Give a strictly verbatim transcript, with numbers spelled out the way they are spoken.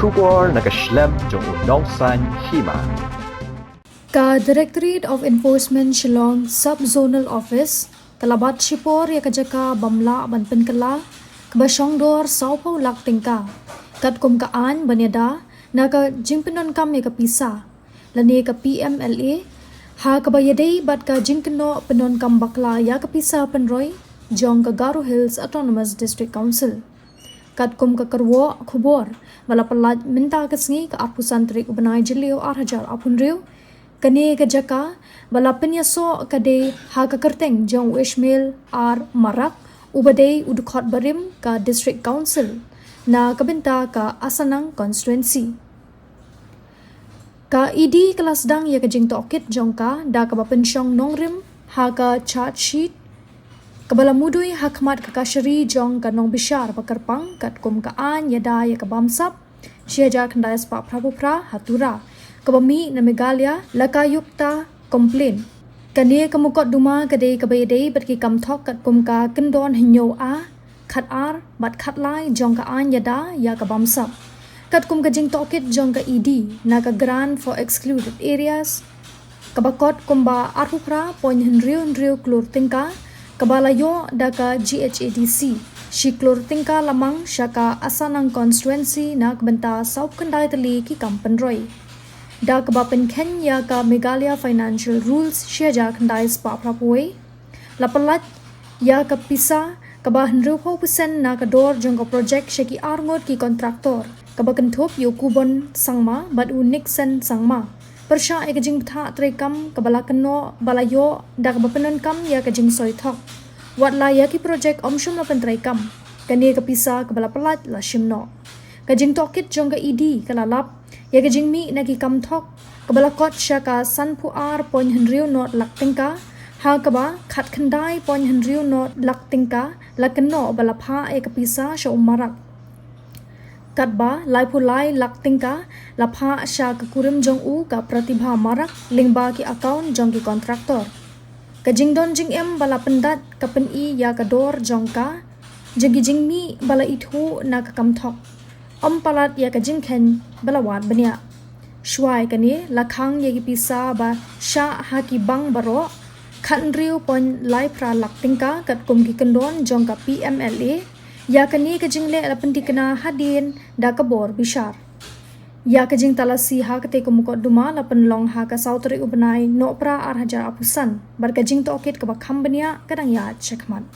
Khubor na ka shlem jong u nongsan hima. Ka Directorate of Enforcement Shillong Sub-Zonal Office ka la bat shipor ïa ka jaka bym lah ban pynkylla kaba shong dor sawphew lak tyngka katkum ka aiñ ban ïada na ka jingpyndonkam ïa ka pisa lane ka P M L A ha kaba ïadei bad ka jingkynnoh pyndonkam bakla ïa ka pisa pynroi jong ka Garo Hills Autonomous District Council. Katkum ka kyrwoh khubor ba la pyllait mynta ka sngi ka arphew san tarik u bnai Jylliew ar hajar arphew hynriew, kane ka jaka ba la pynïasoh ka dei ha ka kyrteng jong u Ishmael R Marak, uba dei u dkhot barim ka District Council na ka bynta ka Asanang Constituency. Ka E D ka la sdang ïa ka jingtohkit jong ka da kaba pynshong nongrim ha ka charge sheet kaba la mudui ha khmat ka kashari jong ka nongbishar ba kyrpang katkum ka aiñ ïada ïa ka bamsap shi hajar khyndai spah phra phew phra ha Tura kaba mih na Meghalaya Lokayukta Complaint. Kane ka mukotduma ka dei kaba ïadei bad ki kam thok katkum ka kyndon hynñiew A, khat ar bad khat lai jong ka aiñ ïada ïa ka bamsap. Katkum ka jingtohkit jong ka E D na ka Grant for Excluded Areas kaba kot kumba arphew phra point hynriew hynriew klur tyngka kaba la ïoh da ka G H A D C, shi klur tyngka la mang sha ka Asanang Constituency na ka bynta sawphew khyndai tylli ki kam pynroi. Da kaba pynkheiñ ïa ka Meghalaya Financial Rules shi hajar khyndai spah phra phew wei, la pyllait ïa ka pisa kaba hynriewphew percent na ka dor jong ka projek sha ki arngut ki kontraktor, kaba kynthup ïa u Kubon Sangma bad u Nixon Sangma, pyrshah ïa ka jingbthah treikam kaba la kynnoh ba la ïoh da kaba pyndonkam ïa ka jingsoi thok. Wat la ïa ki projek ym shym la pyntreikam, kane ka pisa kaba la pyllait la shim noh. Ka jingtohkit jong ka E D ka la lap ïa ka jingmih na ki kam thok kaba la kot sha ka sanphew ar point hynriew not lak tyngka, ha kaba khat khyndai point hynriew not lak tyngka la kynnoh ba la phah ïa ka pisa sha u Marak. Katba laiphew lai lak tyngka la phah sha ka kurim jong u ka Pratibha Marak lyngba ki account jong ki kontraktor. Ka jingdon jingem ba la pyndait ka pyni ïa ka dor jong ka jong ki jingmih ba la ithuh na ka kam thok. Ym palat ïa ka jingkheiñ ba la wad bniah. Shuwa ïa kane la khang ïa ki pisa ba shah ha ki bank baroh, khathynriew point lai phra lak tyngka katkum ki kyndon jong ka P M L A. Ïa kane ka jingleh la pynthikna hadien da ka bor bishar. Ïa ka jingtalasi ha katei ka mukotduma la pynlong ha ka saw tarik u bnai Nohprah ar hajar arphew san bad ka jingtohkit kaba kham bniah ka dang ïaid shakhmat.